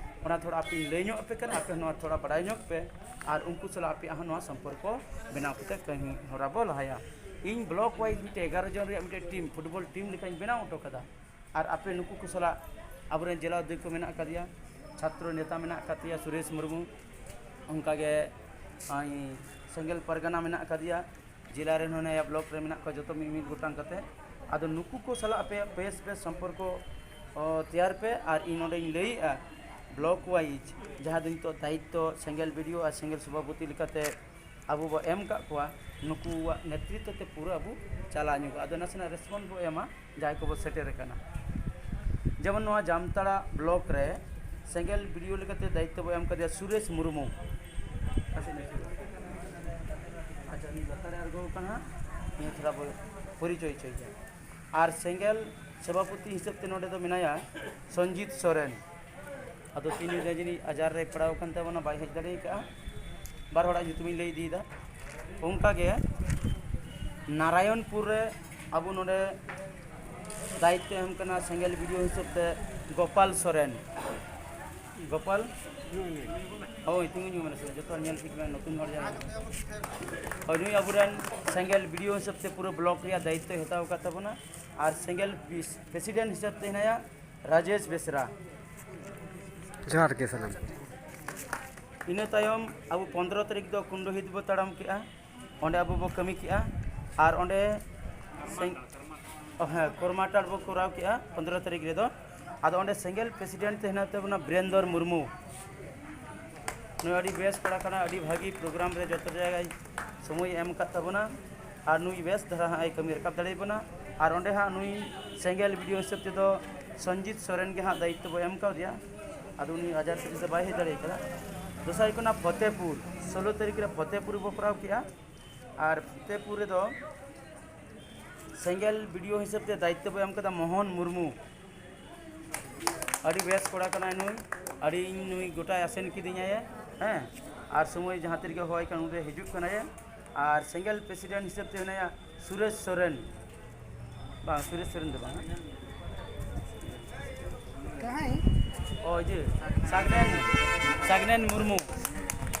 ᱚᱱᱟ ᱛᱷᱚᱲᱟ ᱟᱯᱮᱧ ᱞᱟᱹᱭ ᱧᱚᱜ ᱟᱯᱮ ᱠᱟᱱᱟ, ᱟᱯᱮ ᱦᱚᱸ ᱱᱚᱣᱟ ᱛᱷᱚᱲᱟ ᱵᱟᱲᱟᱭ ᱧᱚᱜ ᱯᱮ ᱟᱨ ᱩᱱᱠᱩ ᱥᱟᱞᱟᱜ ᱟᱯᱮᱭᱟᱜ ᱦᱚᱸ ᱱᱚᱣᱟ ᱥᱚᱢᱯᱚᱨᱠᱚ ᱵᱮᱱᱟᱣ ᱠᱟᱛᱮ ᱠᱟᱹᱢᱤ ᱦᱚᱨᱟ ᱵᱚ ᱞᱟᱦᱟᱭᱟ᱾ ᱤᱧ block wise ᱢᱤᱫᱴᱮᱱ ᱮᱜᱟᱨᱚ ᱡᱚᱱ ᱨᱮᱭᱟᱜ ᱢᱤᱫᱴᱮᱱ team, football team ᱞᱮᱠᱟᱧ ᱵᱮᱱᱟᱣ ᱦᱚᱴᱚ ᱠᱟᱫᱟ᱾ ᱟᱨ ᱟᱯᱮ ᱱᱩᱠᱩ ᱠᱚ ᱥᱟᱞᱟᱜ ᱟᱵᱚᱨᱮᱱ ᱡᱮᱞᱟ ᱚᱫᱷᱭᱚᱠᱷᱚ ᱢᱮᱱᱟᱜ ᱟᱠᱟᱫᱮᱭᱟ, ᱪᱷᱟᱛᱨᱚ ᱱᱮᱛᱟ ᱢᱮᱱᱟᱜ ᱟᱠᱟᱫᱮᱭᱟ ᱥᱩᱨᱮᱥ ᱢᱩᱨᱢᱩ, ᱚᱱᱠᱟᱜᱮ ᱟᱭ ᱥᱮᱸᱜᱮᱞ ᱯᱟᱨᱜᱟᱱᱟ ᱢᱮᱱᱟᱜ ᱟᱠᱟᱫᱮᱭᱟ, ᱡᱮᱞᱟ ᱨᱮᱱ ᱦᱚᱸ ᱱᱤᱭᱟᱹ block ᱨᱮ ᱢᱮᱱᱟᱜ ᱠᱚᱣᱟ, ᱡᱚᱛᱚ ᱢᱤᱫ ᱢᱤᱫ ᱜᱚᱴᱟᱝ ᱠᱟᱛᱮ᱾ ᱟᱫᱚ ᱱᱩᱠᱩ ᱠᱚ ᱥᱟᱞᱟᱜ ᱟᱯᱮᱭᱟᱜ ᱵᱮᱥ ᱵᱮᱥ ᱥᱚᱢᱯᱚᱨᱠᱚ, ᱚ, ᱛᱮᱭᱟᱨ ᱯᱮ᱾ ᱟᱨ ᱤᱧ ᱱᱚᱰᱮᱧ ᱞᱟᱹᱭᱮᱜᱼᱟ, block wise ᱡᱟᱦᱟᱸ ᱫᱚ ᱱᱤᱛᱚᱜ ᱫᱟᱭᱤᱛᱛᱚ ᱥᱮᱸᱜᱮᱞ BDO ᱟᱨ ᱥᱮᱸᱜᱮᱞ ᱥᱚᱵᱷᱟᱯᱚᱛᱤ ᱞᱮᱠᱟᱛᱮ ᱟᱵᱚ ᱵᱚ ᱮᱢ ᱠᱟᱜ ᱠᱚᱣᱟ, ᱱᱩᱠᱩᱣᱟᱜ ᱱᱮᱛᱨᱤᱛᱛᱚ ᱛᱮ ᱯᱩᱨᱟᱹ ᱟᱵᱚ ᱪᱟᱞᱟᱣ ᱧᱚᱜᱚᱜᱼᱟ᱾ ᱟᱫᱚ ᱱᱟᱥᱮᱱᱟᱜ response ᱵᱚ ᱮᱢᱟ ᱡᱟᱦᱟᱸᱭ ᱠᱚᱵᱚ ᱥᱮᱴᱮᱨ ᱟᱠᱟᱱᱟ᱾ ᱡᱮᱢᱚᱱ ᱱᱚᱣᱟ ᱡᱟᱢᱛᱟᱲᱟ block ᱨᱮ ᱥᱮᱸᱜᱮᱞ BDO ᱞᱮᱠᱟᱛᱮ ᱫᱟᱭᱤᱛᱛᱚ ᱵᱚ ᱮᱢ ᱠᱟᱫᱮᱭᱟ ᱥᱩᱨᱮᱥ ᱢᱩᱨᱢᱩ᱾ ᱟᱪᱪᱷᱟ, ᱩᱱᱤ ᱞᱟᱛᱟᱨ ᱨᱮ ᱟᱬᱜᱚ ᱟᱠᱟᱱᱟ, ᱱᱤᱭᱟᱹ ᱛᱷᱚᱲᱟ ᱵᱚ ᱯᱚᱨᱤᱪᱚᱭ ᱦᱚᱪᱚᱭ ᱜᱮᱭᱟ᱾ ᱟᱨ ᱥᱮᱸᱜᱮᱞ ᱥᱚᱵᱷᱟᱯᱚᱛᱤ ᱦᱤᱥᱟᱹᱵ ᱛᱮ ᱱᱚᱰᱮ ᱫᱚ ᱢᱮᱱᱟᱭᱟ ᱥᱚᱧᱡᱤᱛ ᱥᱚᱨᱮᱱ᱾ ᱟᱫᱚ ᱛᱤᱱ ᱡᱚᱱ ᱡᱟᱹᱱᱤᱡ ᱟᱡᱟᱨ ᱨᱮᱭ ᱯᱟᱲᱟᱣ ᱟᱠᱟᱱ ᱛᱟᱵᱚᱱᱟ, ᱵᱟᱭ ᱦᱮᱡ ᱫᱟᱲᱮ ᱟᱠᱟᱫᱼᱟ᱾ ᱵᱟᱨ ᱦᱚᱲᱟᱜ ᱧᱩᱛᱩᱢᱤᱧ ᱞᱟᱹᱭ ᱤᱫᱤᱭᱮᱫᱟ᱾ ᱚᱱᱠᱟᱜᱮ ᱱᱟᱨᱟᱭᱚᱱᱯᱩᱨ ᱨᱮ ᱟᱵᱚ ᱱᱚᱰᱮ ᱫᱟᱭᱤᱛᱛᱚ ᱮᱢ ᱠᱟᱱᱟ ᱥᱮᱸᱜᱮᱞ BDO ᱦᱤᱥᱟᱹᱵ ᱛᱮ ᱜᱳᱯᱟᱞ ᱥᱚᱨᱮᱱ᱾ ᱜᱳᱯᱟᱞ? ᱦᱳᱭ, ᱛᱤᱸᱜᱩ ᱧᱚᱜ ᱢᱮ ᱱᱟᱥᱮ, ᱡᱚᱛᱚ ᱦᱚᱲ ᱧᱮᱞ ᱴᱷᱤᱠ ᱢᱮ, ᱱᱚᱛᱩᱱ ᱦᱚᱲ ᱡᱟᱦᱟᱸᱭ᱾ ᱦᱳᱭ, ᱱᱩᱭ ᱟᱵᱚᱨᱮᱱ ᱥᱮᱸᱜᱮᱞ BDO ᱦᱤᱥᱟᱹᱵ ᱛᱮ ᱯᱩᱨᱟᱹ block ᱨᱮᱭᱟᱜ ᱫᱟᱭᱤᱛᱛᱚᱭ ᱦᱟᱛᱟᱣ ᱟᱠᱟᱫ ᱛᱟᱵᱚᱱᱟ᱾ ᱟᱨ ᱥᱮᱸᱜᱮᱞ ᱯᱤᱥ-, president ᱦᱤᱥᱟᱹᱵ ᱛᱮ ᱦᱮᱱᱟᱭᱟ ᱨᱟᱡᱮᱥ ᱵᱮᱥᱨᱟ᱾ ᱡᱚᱦᱟᱨ ᱜᱮ ᱥᱟᱱᱟᱢ ᱠᱚ᱾ ᱤᱱᱟᱹ ᱛᱟᱭᱚᱢ ᱟᱵᱚ ᱯᱚᱱᱫᱽᱨᱚ ᱛᱟᱹᱨᱤᱠᱷ ᱫᱚ ᱠᱩᱱᱰᱚᱦᱤᱛ ᱵᱚ ᱛᱟᱲᱟᱢ ᱠᱮᱜᱼᱟ, ᱚᱸᱰᱮ ᱟᱵᱚ ᱵᱚ ᱠᱟᱹᱢᱤ ᱠᱮᱜᱼᱟ᱾ ᱟᱨ ᱚᱸᱰᱮ ᱥᱮᱸ-, ᱚ ᱦᱮᱸ, ᱠᱚᱨᱢᱟᱴᱟᱲ ᱵᱚ ᱠᱚᱨᱟᱣ ᱠᱮᱜᱼᱟ ᱯᱚᱱᱫᱽᱨᱚ ᱛᱟᱹᱨᱤᱠᱷ ᱨᱮᱫᱚ᱾ ᱟᱫᱚ ᱚᱸᱰᱮ ᱥᱮᱸᱜᱮᱞ president ᱛᱮ ᱦᱮᱱᱟᱜ ᱛᱟᱵᱚᱱᱟ ᱵᱤᱨᱮᱱᱫᱚᱨ ᱢᱩᱨᱢᱩ᱾ ᱱᱩᱭ ᱟᱹᱰᱤ ᱵᱮᱥ ᱠᱚᱲᱟ ᱠᱟᱱᱟ, ᱟᱹᱰᱤ ᱵᱷᱟᱹᱜᱤ program ᱨᱮ ᱡᱚᱛᱚ ᱡᱟᱭᱜᱟᱭ ᱥᱚᱢᱚᱭᱮ ᱮᱢ ᱟᱠᱟᱫ ᱛᱟᱵᱚᱱᱟ᱾ ᱟᱨ ᱱᱩᱭ ᱵᱮᱥ ᱫᱷᱟᱨᱟ ᱦᱟᱸᱜ ᱮ ᱠᱟᱹᱢᱤ ᱨᱟᱠᱟᱵ ᱫᱟᱲᱮᱭᱟᱵᱚᱱᱟ᱾ ᱟᱨ ᱚᱸᱰᱮ ᱦᱟᱸᱜ ᱱᱩᱭ ᱥᱮᱸᱜᱮᱞ BDO ᱦᱤᱥᱟᱹᱵ ᱛᱮᱫᱚ ᱥᱚᱧᱡᱤᱛ ᱥᱚᱨᱮᱱ ᱜᱮ ᱦᱟᱸᱜ ᱫᱟᱭᱤᱛᱛᱚ ᱵᱚ ᱮᱢ ᱠᱟᱣᱫᱮᱭᱟ᱾ ᱟᱫᱚ ᱩᱱᱤ ᱟᱡᱟᱨ ᱠᱷᱟᱹᱛᱤᱨ ᱛᱮ ᱵᱟᱭ ᱦᱮᱡ ᱫᱟᱲᱮ ᱠᱟᱫᱟ᱾ ᱫᱚᱥᱟᱨ ᱦᱩᱭᱩᱜ ᱠᱟᱱᱟ ᱯᱷᱚᱛᱮᱯᱩᱨ, ᱥᱳᱞᱳ ᱛᱟᱹᱨᱤᱠᱷ ᱨᱮ ᱯᱷᱚᱛᱮᱯᱩᱨ ᱨᱮᱵᱚ ᱠᱚᱨᱟᱣ ᱠᱮᱜᱼᱟ᱾ ᱟᱨ ᱯᱷᱚᱛᱮᱯᱩᱨ ᱨᱮᱫᱚ ᱥᱮᱸᱜᱮᱞ BDO ᱦᱤᱥᱟᱹᱵ ᱛᱮ ᱫᱟᱭᱤᱛᱛᱚ ᱵᱚ ᱮᱢ ᱠᱟᱫᱟ ᱢᱳᱦᱚᱱ ᱢᱩᱨᱢᱩ᱾ ᱟᱹᱰᱤ ᱵᱮᱥ ᱠᱚᱲᱟ ᱠᱟᱱᱟᱭ ᱱᱩᱭ, ᱟᱹᱰᱤ ᱤᱧ ᱱᱩᱭ ᱜᱚᱴᱟᱭ ᱟᱥᱮᱱ ᱠᱤᱫᱤᱧᱟᱭ, ᱦᱮᱸ᱾ ᱟᱨ ᱥᱚᱢᱚᱭ ᱡᱟᱦᱟᱸ ᱛᱤ ᱨᱮᱜᱮ ᱦᱚᱦᱚᱭ ᱠᱷᱟᱱ ᱩᱱᱨᱮ ᱦᱤᱡᱩᱜ ᱠᱟᱱᱟᱭ᱾ ᱟᱨ ᱥᱮᱸᱜᱮᱞ ᱯᱨᱮᱥᱤᱰᱮᱱᱴ ᱦᱤᱥᱟᱹᱵ ᱛᱮ ᱦᱮᱱᱟᱭᱟ ᱥᱩᱨᱮᱥ ᱥᱚᱨᱮᱱ᱾ ᱵᱟᱝ, ᱥᱩᱨᱮᱥ ᱥᱚᱨᱮᱱ ᱫᱚ ᱵᱟᱝ᱾ ᱠᱟᱦᱟᱸᱭ? ᱚ, ᱤᱭᱟᱹ, ᱥᱟᱜᱱᱮᱱ, ᱥᱟᱜᱱᱮᱱ ᱢᱩᱨᱢᱩ᱾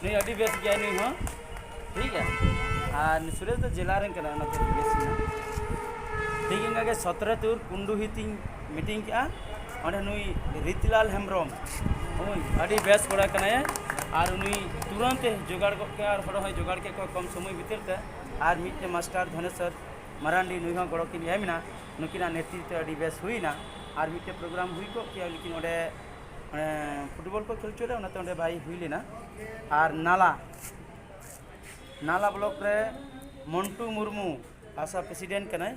ᱱᱩᱭ ᱟᱹᱰᱤ ᱵᱮᱥ ᱜᱮᱭᱟᱭ ᱱᱩᱭ ᱦᱚᱸ᱾ ᱴᱷᱤᱠ ᱜᱮᱭᱟ᱾ ᱟᱨ ᱥᱩᱨᱮᱥ ᱫᱚ ᱡᱮᱞᱟ ᱨᱮᱱ ᱠᱟᱱᱟᱭ, ᱚᱱᱟᱛᱮ ᱵᱮᱥ ᱜᱮᱭᱟ᱾ ᱴᱷᱤᱠ ᱚᱱᱠᱟ ᱜᱮ ᱥᱚᱛᱨᱚ ᱛᱩᱨ ᱠᱩᱱᱰᱩᱦᱤ ᱛᱤᱧ ᱢᱤᱴᱤᱝ ᱠᱮᱜᱼᱟ᱾ ᱚᱸᱰᱮ ᱱᱩᱭ ᱨᱤᱛᱤᱞᱟᱞ ᱦᱮᱢᱵᱨᱚᱢ, ᱦᱳᱭ, ᱟᱹᱰᱤ ᱵᱮᱥ ᱠᱚᱲᱟ ᱠᱟᱱᱟᱭ᱾ ᱟᱨ ᱩᱱᱤ ᱛᱩᱨᱟᱹᱱᱛ ᱮ ᱡᱚᱜᱟᱲ ᱜᱚᱫ ᱠᱮᱜᱼᱟ, ᱟᱨ ᱦᱚᱲ ᱦᱚᱸᱭ ᱡᱚᱜᱟᱲ ᱠᱮᱫ ᱠᱚᱣᱟ ᱠᱚᱢ ᱥᱚᱢᱚᱭ ᱵᱷᱤᱛᱤᱨ ᱛᱮ᱾ ᱟᱨ ᱢᱤᱫᱴᱮᱱ ᱢᱟᱥᱴᱟᱨ ᱫᱷᱚᱱᱮᱥᱚᱨ ᱢᱟᱨᱟᱱᱰᱤ, ᱱᱩᱭ ᱦᱚᱸ ᱜᱚᱲᱚ ᱠᱤᱱ ᱮᱢ ᱮᱱᱟ᱾ ᱱᱩᱠᱤᱱᱟᱜ ᱱᱮᱛᱨᱤᱛᱵ ᱛᱮ ᱟᱹᱰᱤ ᱵᱮᱥ ᱦᱩᱭᱱᱟ᱾ ᱟᱨ ᱢᱤᱫᱴᱮᱱ ᱯᱨᱳᱜᱨᱟᱢ ᱦᱩᱭ ᱠᱚᱜ ᱠᱮᱭᱟ, ᱞᱮᱠᱤᱱ ᱚᱸᱰᱮ, ᱚᱸᱰᱮ ᱯᱷᱩᱴᱵᱚᱞ ᱠᱚ ᱠᱷᱮᱞ ᱦᱚᱪᱚᱭᱮᱫᱟ, ᱚᱱᱟᱛᱮ ᱚᱸᱰᱮ ᱵᱟᱭ ᱦᱩᱭ ᱞᱮᱱᱟ᱾ ᱟᱨ ᱱᱟᱞᱟ, ᱱᱟᱞᱟ ᱵᱞᱚᱠ ᱨᱮ ᱢᱚᱱᱴᱩ ᱢᱩᱨᱢᱩ, ᱟᱥᱟ ᱯᱨᱮᱥᱤᱰᱮᱱᱴ ᱠᱟᱱᱟᱭ᱾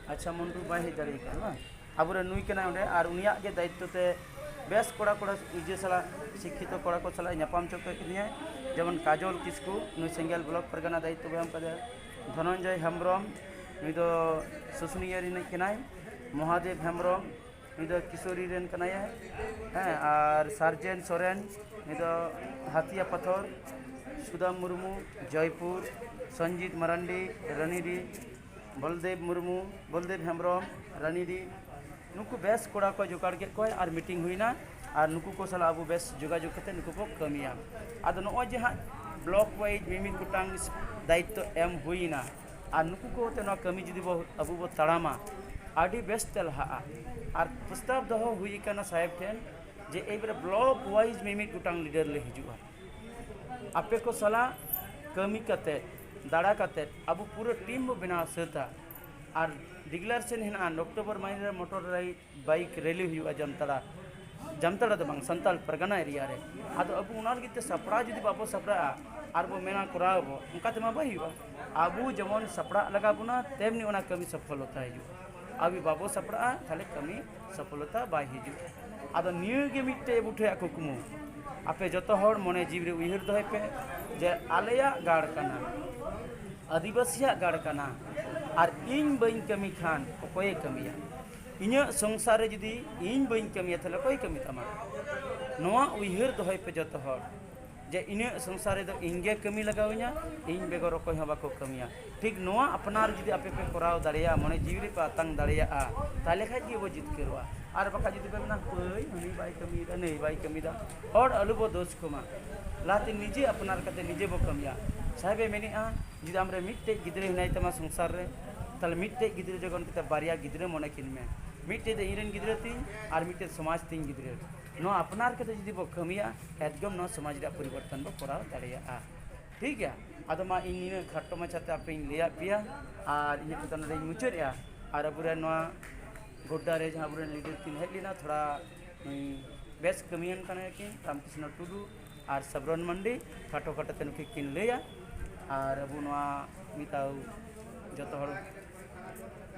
ᱟᱪᱪᱷᱟ, ᱢᱚᱱᱴᱩ ᱵᱟᱭ ᱦᱮᱡ ᱫᱟᱲᱮ ᱠᱟᱜᱼᱟ ᱵᱟᱝ? ᱟᱵᱚᱨᱮᱱ ᱱᱩᱭ ᱠᱟᱱᱟᱭ ᱚᱸᱰᱮ, ᱟᱨ ᱩᱱᱤᱭᱟᱜ ᱜᱮ ᱫᱟᱭᱤᱛᱛᱚ ᱛᱮ ᱵᱮᱥ ᱠᱚᱲᱟ ᱠᱚᱲᱟ, ᱤᱭᱟᱹ ᱥᱟᱞᱟᱜ, ᱥᱤᱠᱠᱷᱤᱛᱚ ᱠᱚᱲᱟ ᱠᱚ ᱥᱟᱞᱟᱜ ᱧᱟᱯᱟᱢ ᱦᱚᱪᱚ ᱠᱮᱫ ᱠᱤᱫᱤᱧᱟᱭ᱾ ᱡᱮᱢᱚᱱ ᱠᱟᱡᱚᱞ ᱠᱤᱥᱠᱩ, ᱱᱩᱭ ᱥᱮᱸᱜᱮᱞ ᱵᱞᱚᱠ ᱯᱟᱨᱜᱟᱱᱟ ᱫᱟᱭᱤᱛᱛᱚ ᱵᱚᱱ ᱮᱢ ᱠᱟᱫᱮᱭᱟ᱾ ᱫᱷᱚᱱᱚᱱᱡᱚᱭ ᱦᱮᱢᱵᱨᱚᱢ, ᱱᱩᱭ ᱫᱚ ᱥᱩᱥᱩᱱᱤᱭᱟᱹ ᱨᱤᱱᱤᱡ ᱠᱟᱱᱟᱭ᱾ ᱢᱚᱦᱟᱫᱮᱵ ᱦᱮᱢᱵᱨᱚᱢ, ᱱᱩᱭ ᱫᱚ ᱠᱤᱥᱳᱨᱤ ᱨᱮᱱ ᱠᱟᱱᱟᱭ᱾ ᱦᱮᱸ, ᱟᱨ ᱥᱟᱨᱡᱮᱱ ᱥᱚᱨᱮᱱ, ᱱᱩᱭ ᱫᱚ ᱦᱟᱛᱤᱭᱟ ᱯᱟᱛᱷᱚᱨ᱾ ᱥᱩᱫᱟᱢ ᱢᱩᱨᱢᱩ, ᱡᱚᱭᱯᱩᱨ᱾ ᱥᱚᱧᱡᱤᱛ ᱢᱟᱨᱟᱱᱰᱤ, ᱨᱟᱱᱤᱰᱤ᱾ ᱵᱚᱞᱫᱮᱵ ᱢᱩᱨᱢᱩ, ᱵᱚᱞᱫᱮᱵ ᱦᱮᱢᱵᱨᱚᱢ, ᱨᱟᱱᱤᱰᱤ᱾ ᱱᱩᱠᱩ ᱵᱮᱥ ᱠᱚᱲᱟ ᱠᱚ ᱡᱚᱜᱟᱲ ᱠᱮᱫ ᱠᱚᱣᱟ ᱟᱨ ᱢᱤᱴᱤᱝ ᱦᱩᱭᱱᱟ᱾ ᱟᱨ ᱱᱩᱠᱩ ᱠᱚ ᱥᱟᱞᱟᱜ ᱟᱵᱚ ᱵᱮᱥ ᱡᱳᱜᱟᱡᱳᱜᱽ ᱠᱟᱛᱮ ᱱᱩᱠᱩ ᱠᱚ ᱠᱟᱹᱢᱤᱭᱟ᱾ ᱟᱫᱚ ᱱᱚᱜᱼᱚᱭ ᱡᱮ ᱦᱟᱸᱜ ᱵᱞᱚᱠ ᱣᱟᱭᱤᱡᱽ ᱢᱤᱢᱤᱫ ᱜᱚᱴᱟᱝ ᱫᱟᱭᱤᱛᱛᱚ ᱮᱢ ᱦᱩᱭᱱᱟ, ᱟᱨ ᱱᱩᱠᱩ ᱠᱚ ᱟᱛᱮ ᱱᱚᱣᱟ ᱠᱟᱹᱢᱤ ᱡᱩᱫᱤ ᱵᱚ, ᱟᱵᱚ ᱵᱚ ᱛᱟᱲᱟᱢᱟ, ᱟᱹᱰᱤ ᱵᱮᱥ ᱛᱮ ᱞᱟᱦᱟᱜᱼᱟ᱾ ᱟᱨ ᱯᱨᱚᱥᱛᱟᱵ ᱫᱚᱦᱚ ᱦᱩᱭ ᱟᱠᱟᱱᱟ ᱥᱟᱦᱮᱵᱽ ᱴᱷᱮᱱ ᱡᱮ ᱮᱭᱵᱟᱨᱮ ᱵᱞᱚᱠ ᱣᱟᱭᱤᱡᱽ ᱢᱤᱢᱤᱫ ᱜᱚᱴᱟᱝ ᱞᱤᱰᱟᱨ ᱞᱮ ᱦᱤᱡᱩᱜᱼᱟ᱾ ᱟᱯᱮ ᱠᱚ ᱥᱟᱞᱟᱜ ᱠᱟᱹᱢᱤ ᱠᱟᱛᱮ, ᱫᱟᱬᱟ ᱠᱟᱛᱮ ᱟᱵᱚ ᱯᱩᱨᱟᱹ ᱴᱤᱢ ᱵᱚ ᱵᱮᱱᱟᱣ ᱥᱟᱹᱛᱟ᱾ ᱟᱨ ᱰᱤᱠᱞᱟᱨᱮᱥᱚᱱ ᱦᱮᱱᱟᱜᱼᱟ, ᱚᱠᱴᱳᱵᱚᱨ ᱢᱟᱹᱦᱤᱱᱟᱹ ᱨᱮ ᱢᱚᱴᱚᱨ ᱨᱟᱭᱤᱰ ᱵᱟᱭᱤᱠ ᱨᱮᱞᱤ ᱦᱩᱭᱩᱜᱼᱟ ᱡᱟᱢᱛᱟᱲᱟ, ᱡᱟᱢᱛᱟᱲᱟ ᱫᱚ ᱵᱟᱝ, ᱥᱟᱱᱛᱟᱲ ᱯᱟᱨᱜᱟᱱᱟ ᱮᱨᱤᱭᱟ ᱨᱮ᱾ ᱟᱫᱚ ᱟᱵᱚ ᱚᱱᱟ ᱞᱟᱹᱜᱤᱫ ᱛᱮ ᱥᱟᱯᱲᱟᱣ ᱡᱩᱫᱤ ᱵᱟᱵᱚ ᱥᱟᱯᱲᱟᱜᱼᱟ ᱟᱨ ᱵᱚ ᱢᱮᱱᱟ ᱠᱚᱨᱟᱣ ᱟᱵᱚ, ᱚᱱᱠᱟ ᱛᱮᱢᱟ ᱵᱟᱭ ᱦᱩᱭᱩᱜᱼᱟ᱾ ᱟᱵᱚ ᱡᱮᱢᱚᱱ ᱥᱟᱯᱲᱟᱜ ᱞᱟᱜᱟᱣ ᱵᱚᱱᱟ, ᱛᱮᱢᱱᱤ ᱚᱱᱟ ᱠᱟᱹᱢᱤ ᱥᱚᱯᱷᱚᱞᱚᱛᱟ ᱦᱤᱡᱩᱜᱼᱟ᱾ ᱟᱵᱚ ᱵᱟᱵᱚ ᱥᱟᱯᱲᱟᱜᱼᱟ, ᱛᱟᱦᱞᱮ ᱠᱟᱹᱢᱤ ᱥᱚᱯᱷᱚᱞᱚᱛᱟ ᱵᱟᱭ ᱦᱤᱡᱩᱜᱼᱟ᱾ ᱟᱫᱚ ᱱᱤᱭᱟᱹ ᱜᱮ ᱢᱤᱫᱴᱮᱡ ᱟᱵᱚ ᱴᱷᱮᱡᱟᱜ ᱠᱩᱠᱢᱩ, ᱟᱯᱮ ᱡᱚᱛᱚ ᱦᱚᱲ ᱢᱚᱱᱮ ᱡᱤᱣᱤ ᱨᱮ ᱩᱭᱦᱟᱹᱨ ᱫᱚᱦᱚᱭ ᱯᱮ ᱡᱮ ᱟᱞᱮᱭᱟᱜ ᱜᱟᱲ ᱠᱟᱱᱟ, ᱟᱹᱫᱤᱵᱟᱹᱥᱤᱭᱟᱜ ᱜᱟᱲ ᱠᱟᱱᱟ, ᱟᱨ ᱤᱧ ᱵᱟᱹᱧ ᱠᱟᱹᱢᱤ ᱠᱷᱟᱱ ᱚᱠᱚᱭᱮ ᱠᱟᱹᱢᱤᱭᱟ? ᱤᱧᱟᱹᱜ ᱥᱚᱝᱥᱟᱨ ᱨᱮ ᱡᱩᱫᱤ ᱤᱧ ᱵᱟᱹᱧ ᱠᱟᱹᱢᱤᱭᱟ, ᱛᱟᱦᱞᱮ ᱚᱠᱚᱭᱮ ᱠᱟᱹᱢᱤ ᱛᱟᱢᱟ? ᱱᱚᱣᱟ ᱩᱭᱦᱟᱹᱨ ᱫᱚᱦᱚᱭ ᱯᱮ ᱡᱚᱛᱚ ᱦᱚᱲ᱾ ᱡᱮ ᱤᱧᱟᱹᱜ ᱥᱚᱝᱥᱟᱨ ᱨᱮᱫᱚ ᱤᱧ ᱜᱮ ᱠᱟᱹᱢᱤ ᱞᱟᱜᱟᱣ ᱤᱧᱟ, ᱤᱧ ᱵᱮᱜᱚᱨ ᱚᱠᱚᱭ ᱦᱚᱸ ᱵᱟᱠᱚ ᱠᱟᱹᱢᱤᱭᱟ᱾ ᱴᱷᱤᱠ ᱱᱚᱣᱟ ᱟᱯᱱᱟᱨ ᱡᱩᱫᱤ ᱟᱯᱮ ᱯᱮ ᱠᱚᱨᱟᱣ ᱫᱟᱲᱮᱭᱟᱜᱼᱟ, ᱢᱚᱱᱮ ᱡᱤᱣᱤ ᱨᱮ ᱯᱮ ᱟᱛᱟᱝ ᱫᱟᱲᱮᱭᱟᱜᱼᱟ, ᱛᱟᱦᱚᱞᱮ ᱠᱷᱟᱡ ᱜᱮ ᱟᱵᱚ ᱡᱤᱛᱠᱟᱹᱨᱚᱜᱼᱟ᱾ ᱟᱨ ᱵᱟᱠᱷᱟᱡ ᱡᱩᱫᱤ ᱯᱮ ᱢᱮᱱᱟ, ᱦᱟᱹᱭ ᱦᱟᱹᱱᱤ ᱵᱟᱭ ᱠᱟᱹᱢᱤᱭᱮᱫᱟ, ᱱᱟᱹᱭ ᱵᱟᱭ ᱠᱟᱹᱢᱤᱭᱮᱫᱟ, ᱦᱚᱲ ᱟᱞᱚ ᱵᱚ ᱫᱳᱥ ᱠᱚᱢᱟ, ᱞᱟᱦᱟᱛᱮ ᱱᱤᱡᱮ ᱟᱯᱱᱟᱨ ᱠᱟᱛᱮ ᱱᱤᱡᱮ ᱵᱚ ᱠᱟᱹᱢᱤᱭᱟ᱾ ᱥᱟᱦᱮᱵᱮ ᱢᱮᱱᱮᱫᱼᱟ, ᱡᱩᱫᱤ ᱟᱢᱨᱮ ᱢᱤᱫᱴᱮᱡ ᱜᱤᱫᱽᱨᱟᱹ ᱦᱮᱱᱟᱭ ᱛᱟᱢᱟ ᱥᱚᱝᱥᱟᱨ ᱨᱮ, ᱛᱟᱦᱚᱞᱮ ᱢᱤᱫᱴᱮᱡ ᱜᱤᱫᱽᱨᱟᱹ ᱡᱚᱠᱷᱚᱱ ᱠᱟᱛᱮ ᱵᱟᱨᱭᱟ ᱜᱤᱫᱽᱨᱟᱹ ᱢᱚᱱᱮ ᱠᱤᱱ ᱢᱮ, ᱢᱤᱫᱴᱮᱡ ᱫᱚ ᱤᱧ ᱨᱮᱱ ᱜᱤᱫᱽᱨᱟᱹ ᱛᱤᱧ ᱟᱨ ᱢᱤᱫᱴᱮᱡ ᱥᱚᱢᱟᱡᱽ ᱛᱤᱧ ᱜᱤᱫᱽᱨᱟᱹ᱾ ᱱᱚᱣᱟ ᱟᱯᱱᱟᱨ ᱠᱟᱛᱮ ᱡᱩᱫᱤ ᱵᱚ ᱠᱟᱹᱢᱤᱭᱟ, ᱮᱠᱫᱚᱢ ᱱᱚᱣᱟ ᱥᱚᱢᱟᱡᱽ ᱨᱮᱭᱟᱜ ᱯᱚᱨᱤᱵᱚᱨᱛᱚᱱ ᱵᱚ ᱠᱚᱨᱟᱣ ᱫᱟᱲᱮᱭᱟᱜᱼᱟ᱾ ᱴᱷᱤᱠ ᱜᱮᱭᱟ, ᱟᱫᱚ ᱢᱟ ᱤᱧ ᱱᱤᱱᱟᱹᱜ ᱠᱷᱟᱴᱚ ᱢᱟᱪᱷᱟᱛᱮ ᱟᱯᱮᱧ ᱞᱟᱹᱭᱟᱫ ᱯᱮᱭᱟ ᱟᱨ ᱤᱧᱟᱹᱜ ᱠᱟᱛᱷᱟ ᱱᱚᱰᱮᱧ ᱢᱩᱪᱟᱹᱫᱮᱜᱼᱟ᱾ ᱟᱨ ᱟᱵᱚᱨᱮᱱ ᱱᱚᱣᱟ ᱜᱚᱰᱰᱟ ᱨᱮ ᱡᱟᱦᱟᱸ ᱟᱵᱚᱨᱮᱱ ᱞᱤᱰᱟᱨ ᱠᱤᱱ ᱦᱮᱡ ᱞᱮᱱᱟ, ᱛᱷᱚᱲᱟ ᱱᱩᱭ ᱵᱮᱥ ᱠᱟᱹᱢᱤᱭᱟᱱ ᱠᱟᱱᱟᱭ ᱠᱤᱱ, ᱨᱟᱢᱠᱨᱤᱥᱱᱚ ᱴᱩᱰᱩ ᱟᱨ ᱥᱟᱵᱨᱚᱱ ᱢᱟᱱᱰᱤ, ᱠᱷᱟᱴᱚ ᱠᱷᱟᱴᱚ ᱛᱮ ᱱᱩᱠᱤᱱ ᱠᱤᱱ ᱞᱟᱹᱭᱟ᱾ ᱟᱨ ᱟᱵᱚ ᱱᱚᱣᱟ ᱢᱤᱫ ᱫᱷᱟᱣ ᱡᱚᱛᱚ ᱦᱚᱲ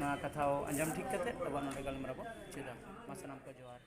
ᱱᱚᱣᱟ ᱠᱟᱛᱷᱟ ᱟᱸᱡᱚᱢ ᱴᱷᱤᱠ ᱠᱟᱛᱮ ᱟᱵᱚᱣᱟᱜ ᱱᱚᱰᱮ ᱜᱟᱞᱢᱟᱨᱟᱣ ᱵᱚᱱ ᱢᱩᱪᱟᱹᱫᱟ᱾ ᱢᱟ ᱥᱟᱱᱟᱢ ᱠᱚ ᱡᱚᱦᱟᱨ᱾